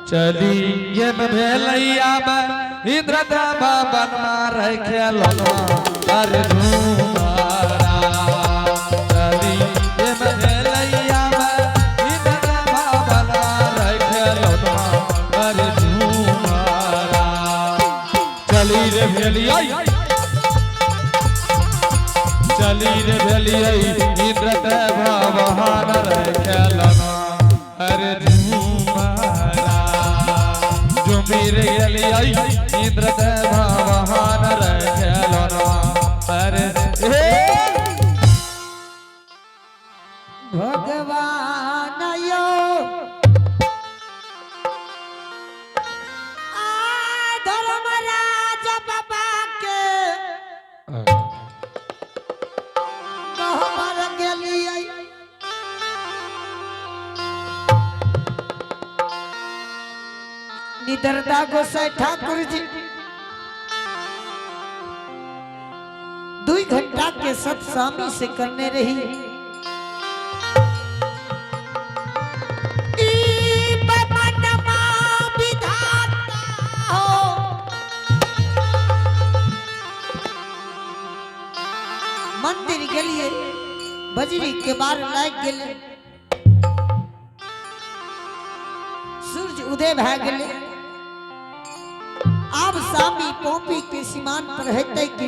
चली ये में भेलैया में इंद्र देवा बनमा रह खेलना अरे झूमारा। चली ये में भेलैया में इंद्र देवा बनमा रह खेलना अरे झूमारा। चली रे भेलिया, चली रे भेलिया इंद्र देवा बहान रह खेलना अरे झूमारा। झूमी रे गेलियै इंद्र देवा बहान रह खेलना अरे हे। भगवान यो आ धर्मराज बाबा के कहबर गेलियै। निदरदा गोसाई ठाकुर जी 2 घंटा के सत्सामी से करने रही। ई बमनमा विधाता हो। मंदिर गेलिए, बजरी के बार लाग गेले, सूर्य उदय भए गेले। आब सामी पौपी के सीमान पर हेतै कि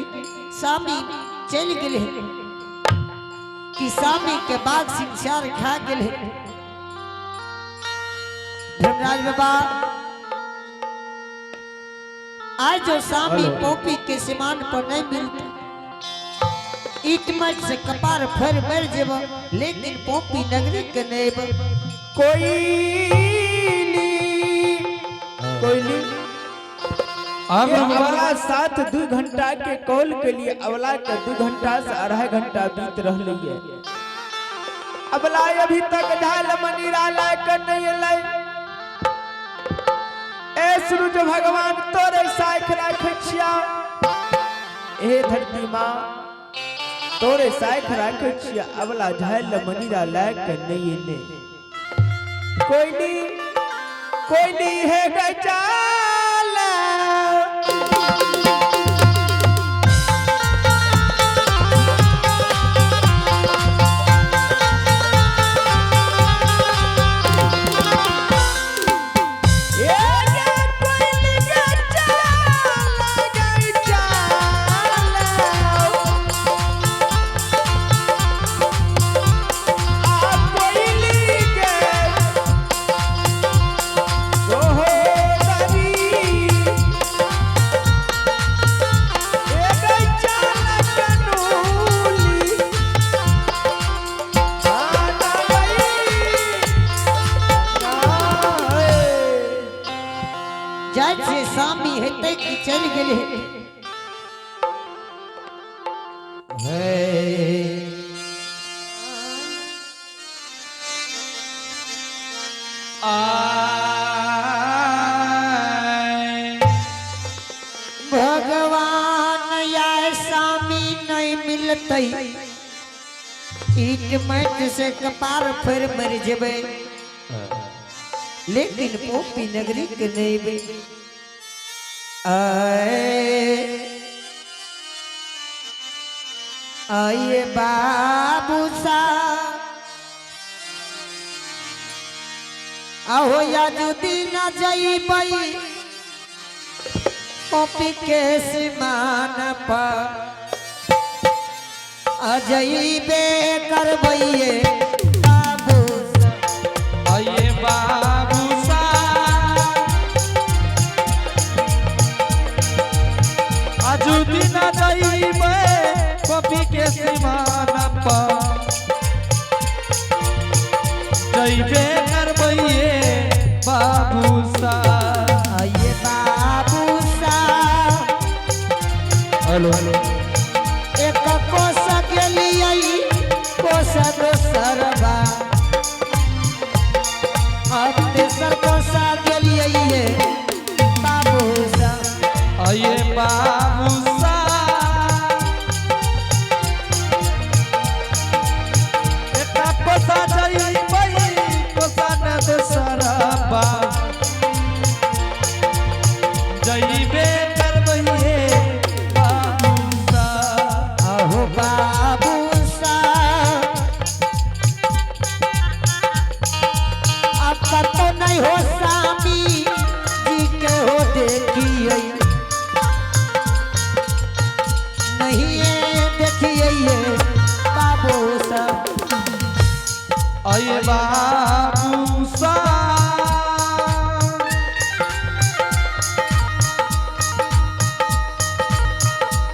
सामी चलि गेले, कि सामी के बाघ सिंचार खा गेले। धर्मराज बाबा, आज जो सामी पौपी के सीमान पर नहीं मिलता, ईट मट से कपार फेर मर जेब, लेकिन पौपी नगरी के नहीं एब। कोयली, कोयली। अब ये अवला साथ 2 घंटा के कॉल के लिए अवला के 2 घंटा से 2.5 घंटा बीत रही है। अबला अभी तक झाल मनीरा लायक नहीं अलै। ए सूरज भगवान, तोरे साख राखे छिया। हे धरती माँ, तोरे साख राखे छिया। अबला झाल मनीरा लायक नहीं एले। कोयली, कोयली है गचाल। ए गे कोयली गे चाल गे चाल। आ कोयली गे सोहदरी, ए गे चाल कनूली आना गई। जाइ छियै, सामी हेतै कि चलि गेलै हेतै। हे आय भगवान, या सामी नहीं मिलतै, ईट माटि से कपार फेर मर जेबै, लेकिन पोपी नगरी के नहीं एबै। आए आइए बाबू सा, आहो या जुदी न जइबै पॉपी के सीमान पर, अजइबे करबैये बाबू सा। आइए बाबू सा, आजू दिन जाइबे पपी के सीमान पर, जइबे करबैये बाबू सा। आइए बाबू सा। Hello hello. एक कोस गेलियै, कोस दोसर बा, आ तेसर कोस गेलियै बाबू सा। आइए बाबू सा, एक कोसा जाइबै, कोसा न दोसर बा। आये बाबू सा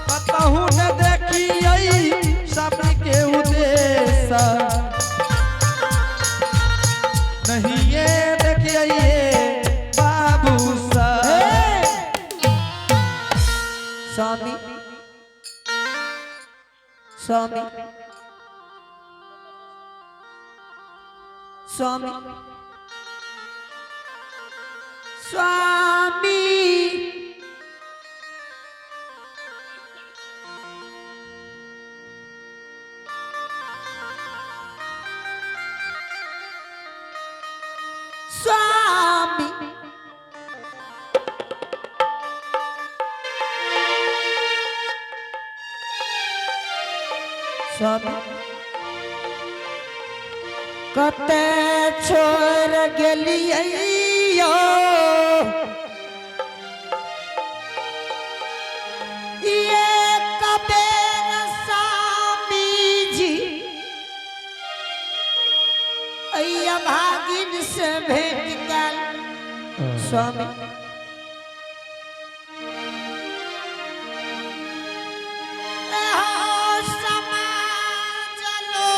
कतहु न देखियै स्वामी के उद्देश्य नहीं ये देखियै बाबू सा स्वामी स्वामी स्वामी स्वामी स्वामी स्वामी कते छोड़ गेलियै यौ ये कबेर स्वामी जी अय्या भागिन से भेंट कल स्वामी एहो समाज लो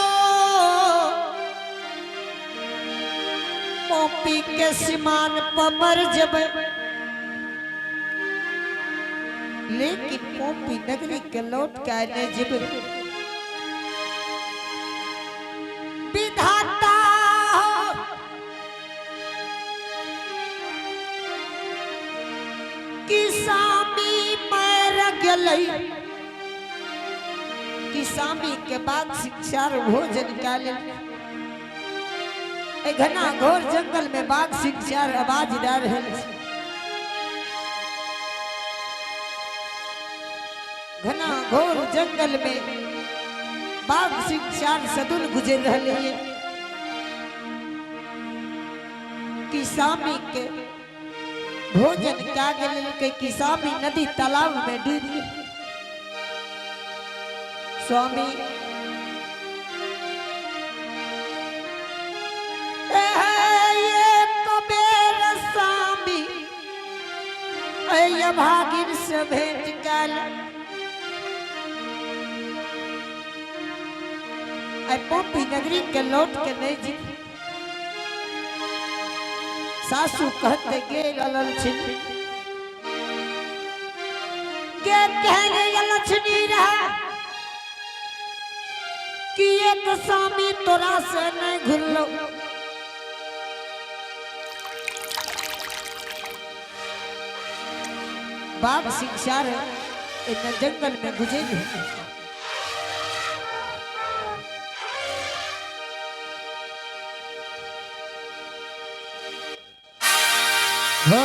पॉपी के सीमान पर मर जबै लेकिन पॉपी नगरी के लौट के आने जेबै विधाता हो कि स्वामी मर गेलै कि स्वामी के बाद शिक्षा और भोजन का लेल ए घना घोर जंगल में बाघ शिक्षा और आवाज दे रहल छै। घना घोर जंगल में बाघ शिक्षा और सदुल गुजर रहल है कि स्वामी के भोजन क्या गेल के कि स्वामी नदी तालाब में डूब गेल। स्वामी एहे ये कबेर स्वामी ऐ भागिन से भेंट कल ऐ पोपी नगरी के लौट के नहीं जी सासू कहते गेल अलक्षणी के कहने अलक्षणी रहा कि एक स्वामी तोरा से नहीं घुरलो बाघ शिक्षा रे इन जंगल में गुजर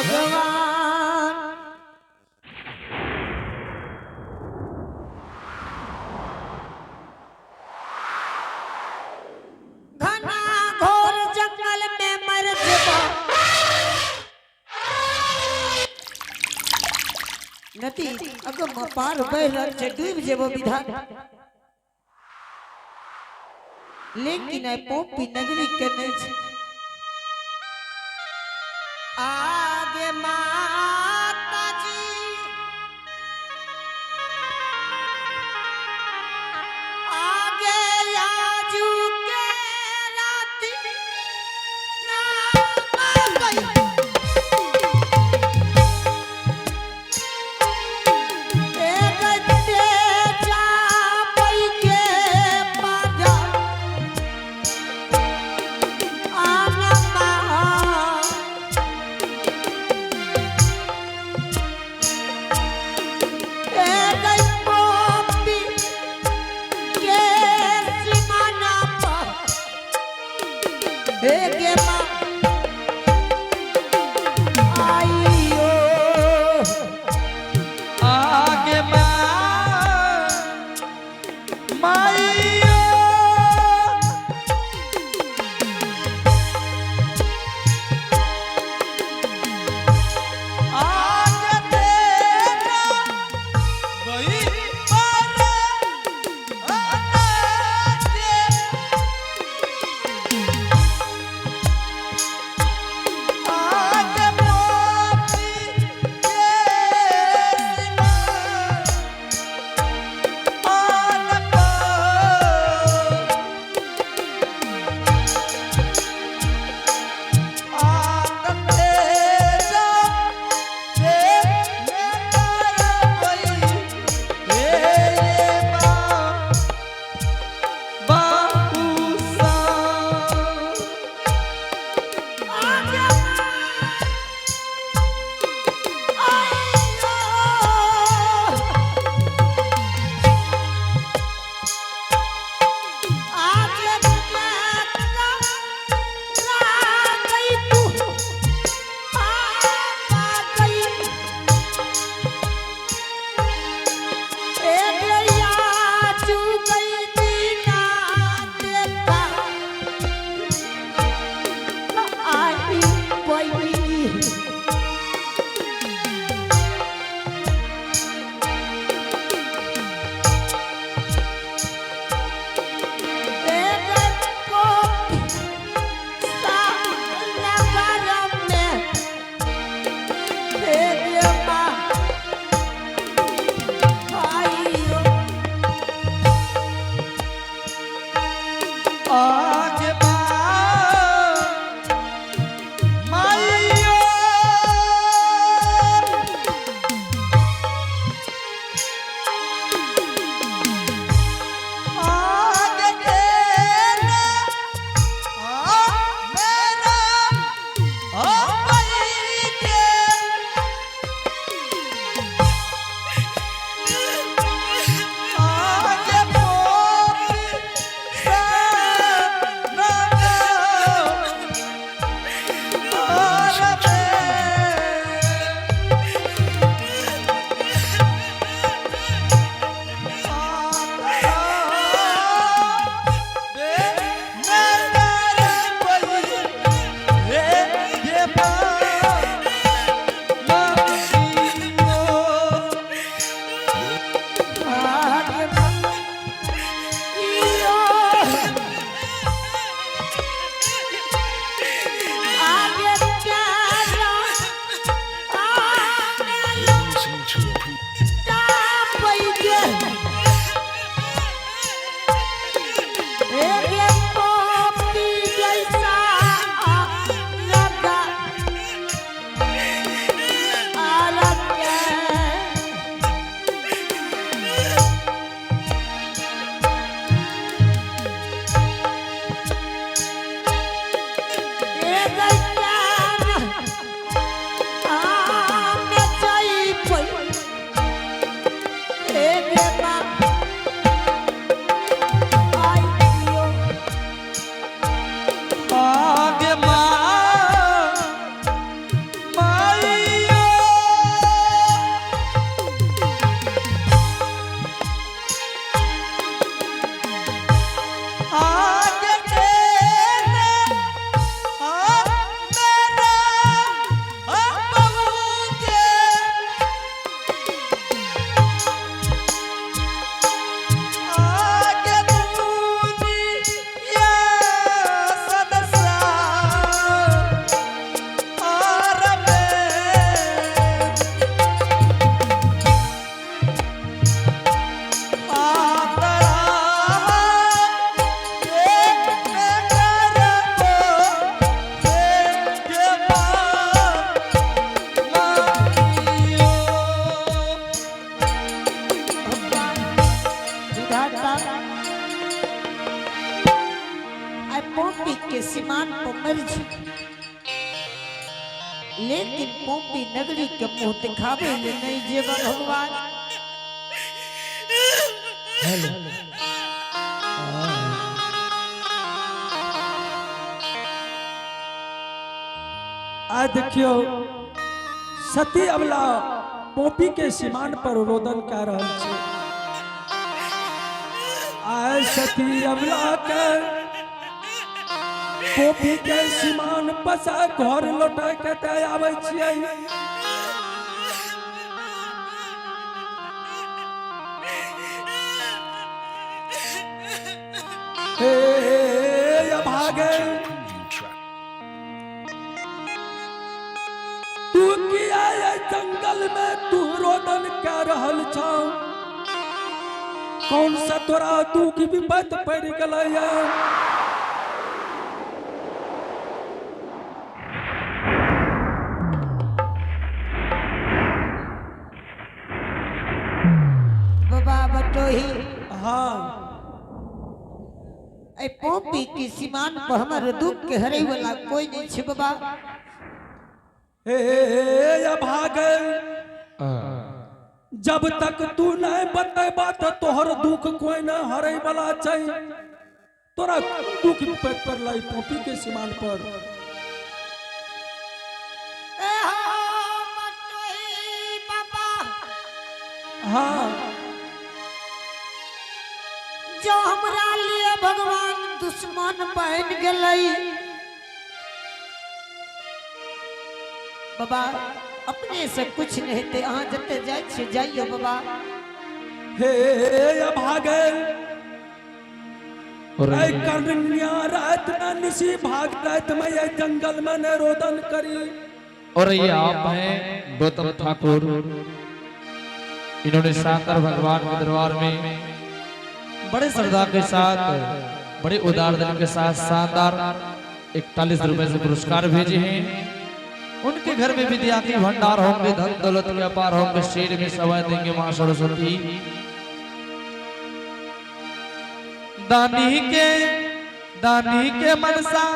भगवान घना घोर जंगल में मर जेबो नदी अगम पार बह रहल छै डूब जेबो विधान लेकिन आई पोपी नगरी के नहीं छै आगे माता जी आगे आजू के राती नाम गई। एक तेजा पई के पाजा आनमा। के सीमान पर मर जी, लेकिन पोपी नगरी के मुंह दिखावे ले नहीं जेबा भगवान। आ देखियो, सती अबला पोपी के सीमान पर रोदन कह रहल छै। आय सती अबला के पोपी के सीमान पसा घर लौटा के ते आबै छियै। हे अभागे, तू किया ये जंगल में तू रोदन कह रहल छौ? कौन सा तोरा दुख विपत पड़ गेलै? बाबा बटोही, हाँ। ए पोपी के सीमान पर हमर दुख के हरे वाला कोई नहीं छे बाबा। हे अभागे, जब तक तू नहीं बतेबा तो तोहर दुख कोई न हरे वाला छै। तोरा दुख विपत पड़लै पोपी के सीमान पर? ए हो बटोही बाबा, हाँ। जो हमरा लिए भगवान दुश्मन बन गेलै बाबा, अपने से कुछ नहीं हेतै, अहाँ जते जाइ छियै जाइयो बाबा। हे अभागे, ऐ कर्णिया, रात में निशी भाग रात में ये जंगल में न रोदन करी। और ये आप हैं गौतम ठाकुर, इन्होंने शानदार भगवान के दरबार में बड़े श्रद्धा के साथ, बड़े उदार दिल के साथ शानदार 41 रुपए से पुरस्कार भेजे हैं। उनके घर में विद्या के भंडार होंगे, धन दौलत के अपार होंगे, शेर में सवाई देंगे मां सरस्वती। दानी के मनसा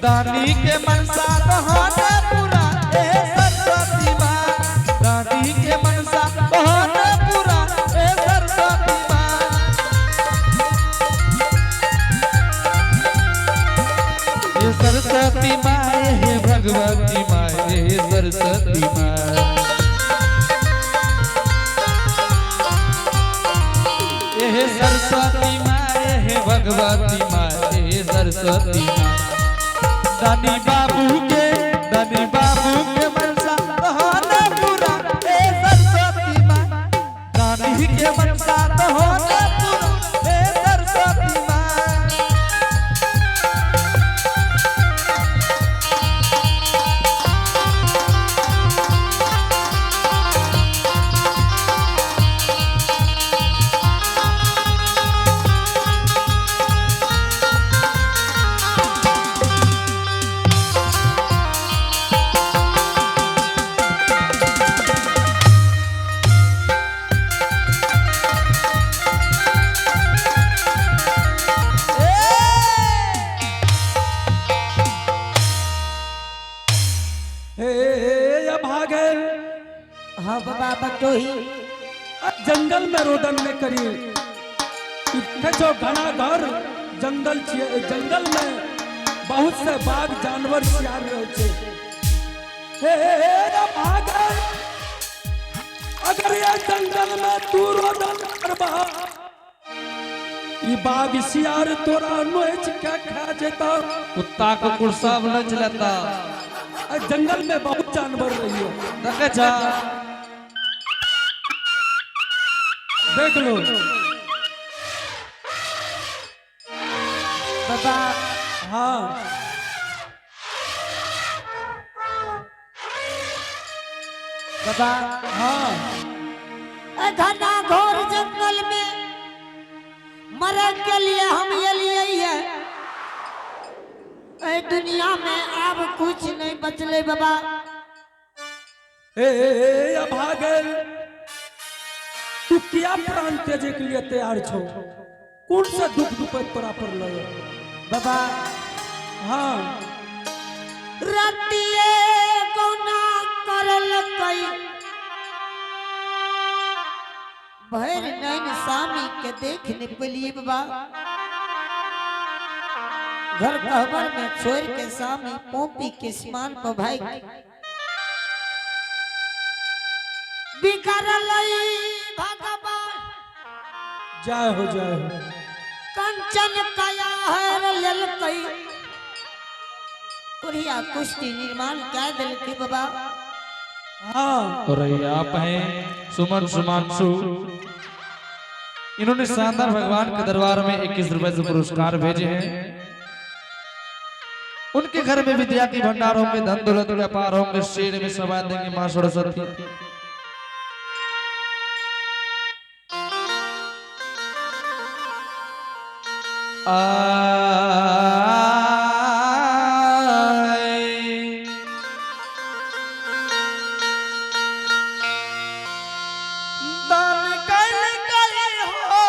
दानी के मनसा बहाना पूरा ए सरस्वती माँ, दानी के मनसा बहाना पूरा ए सरस्वती माँ। ये सरस्वती माँ, हे भगवती माँ, हे सरस्वती माँ, हे सरस्वती माँ, हे भगवती माँ, हे सरस्वती माँ। दानी बाबू के मनसा होना पूरा ए सरस्वती माँ, दानी के मनसा होना पूरा ए सरस्वती माँ। हे अभागे, हाँ बाबा बटोही, जंगल में रोदन में करी। इत्थे जो घना घर जंगल छियै, ए जंगल में बहुत से बाघ जानवर सियार रहे छे। हे अभागे, अगर ये जंगल में तू रोदन करबा, ई बाघ सियार तोरा नोच के खा जेता। कुत्ता कुकुर सब नच लेता। ए जंगल में बहुत जानवर रही है। देखे छा? देख लो। बाबा। हाँ। बाबा। हाँ। ए घना घोर जंगल में मरे के लिए हम एलिए है। ए दुनिया में अब कुछ नहीं बचले बाबा। ए अभागल, तू क्या प्राण त्याजे के लिए तैयार छो? कौन सा दुख दुपत तोरा पर लगे? बाबा। हाँ। रतिये गौना करल कई भैर नैन सामी के देख निपलिए बाबा। घर कहबर में छोड़ के सामी पोपी के स्मान पर भाई बिगड़ल भगवान। जय हो, जय हो। कंचन कया हर ललकई कुरिया कुश्ती निर्माण क्या दिल के बाबा। हाँ। और ये आप हैं सुमन सुमांशु, इन्होंने शानदार भगवान के दरबार में 21 रुपए से पुरस्कार भेजे हैं। उनके घर में विद्या की भंडार होंगे, धन दौलत व्यापार होंगे, शेर में सवा देंगे माँ सरस्वती। आए दान कल कल हो,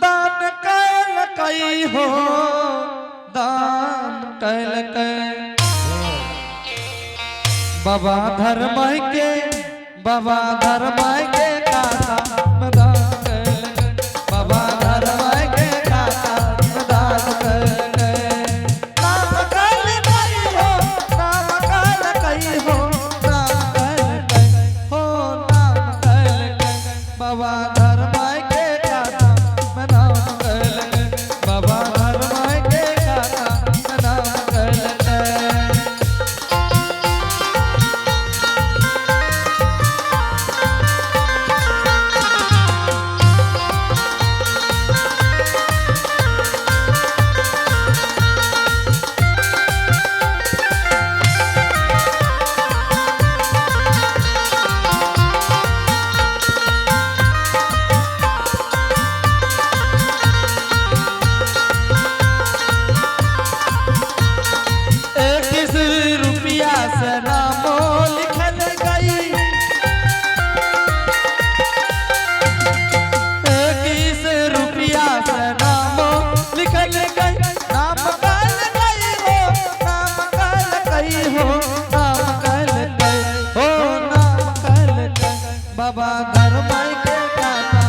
दान कल कई हो, दान कल कल बाबा धर्म के, बाबा धर्म के खाता में दान कल कई, बाबा धर्म के खाता में दान कल कई। नाम कल कई हो, नाम कल कई हो, नाम कल कई हो, नाम कल कई। बाबा धर्म के खाता में नाम कल कई, बाबा धर्म के खाता में नाम कल कई। 21 रुपया से नामो लिखल गई, 21 रुपया से नामो लिखल गई। नाम कल गई हो, नाम कल गई हो, नाम कल गई हो, नाम कल गई। बाबा धर्म के दाता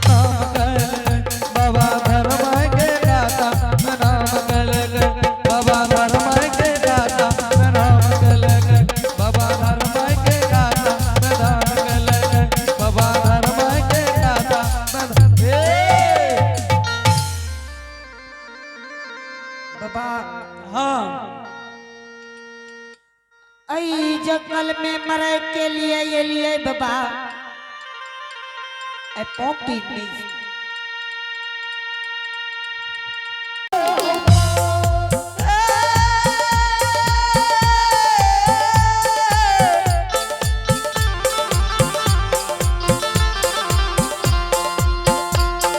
नाम कल गई, बाबा धर्म के दाता नाम कल गई, बाबा धर्म के दाता नाम कल गई, बाबा धर्म के दाता नाम कल गई, बाबा धर्म के दाता। हे बाबा। हाँ। ऐ जंगल में मरे के लिए ये लिए बाबा ऐ पोपी में।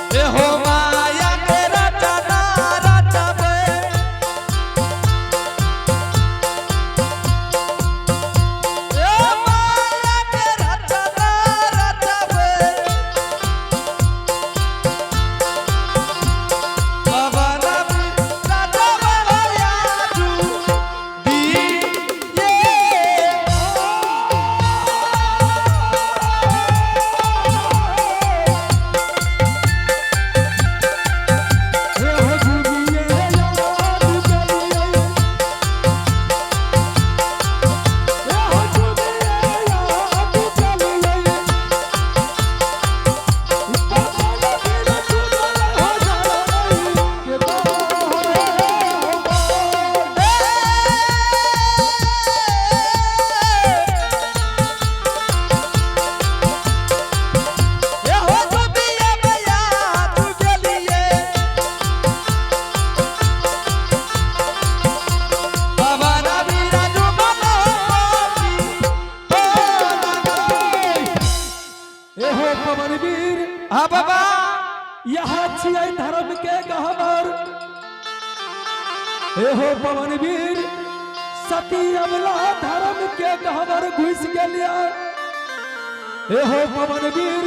ए हो माया के रचना रचबे, ए माया के रचना रचबे, बाबा नबी राजा बयाजू दी ये। हे हो झूमिए याद चलिए, हे हो झूमिए याद चलिए, बाबा बिन छूटल हो जाई के ए हो जुबिया बया तू गेलिए, बाबा नबी राजू बनो हे हो पवन वीर। हाँ बाबा। यहाँ छियै धर्म के गहबर। हे हो पवन वीर, सती अबला धर्म के गहबर घुस गेलियै। ए हो पवन वीर,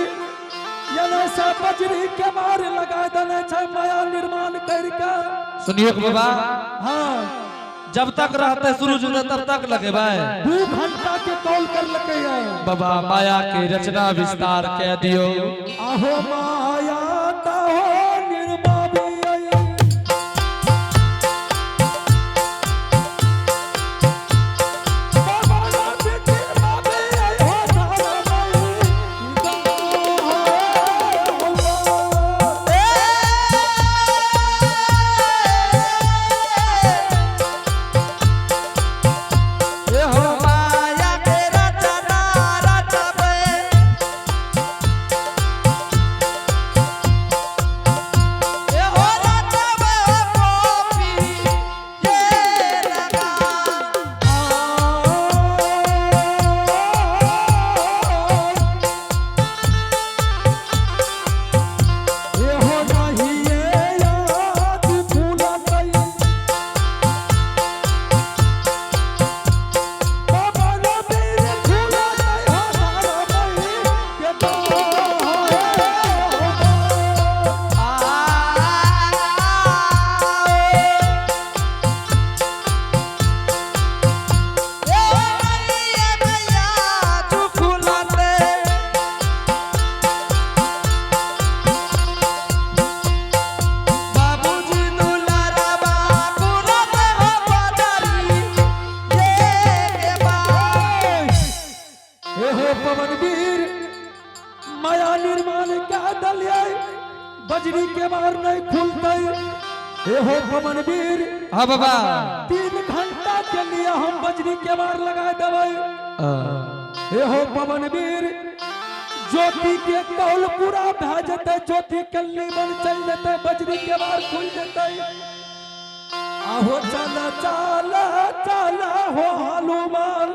यने से बजरी के मार लगा देने छै माया निर्माण करके। सुनियो के बाबा। हाँ। जब तक रहते सूरज उदय तब तक लगेबै। 2 घंटा के कॉल कर लके है। बाबा, माया के रचना विस्तार कह दियो। आहो माया हो निर्मावी। बाबा ना बेटी बाबे हो सारा मई। ए हो माया के रचना रचबे, ए हो रचबे पोपी ये लगा। हो नहीं याद भूलतई, बाबा ना मेरे भूलतई हो सारा मई के तो। हे हो पवन वीर, माया निर्माण क्या दलियै, बजरी के बार नहीं खुलते। हे हो पवन वीर। हाँ बाबा। 3 घंटा के लिए हम बजरी के बार लगा देबै। हे हो पवन वीर, ज्योति के कौल पूरा भए जेतै, ज्योति के लीमन चल जेतै, बजरी के बार खुल जेतै। आहो चल चल चल हो हनुमान।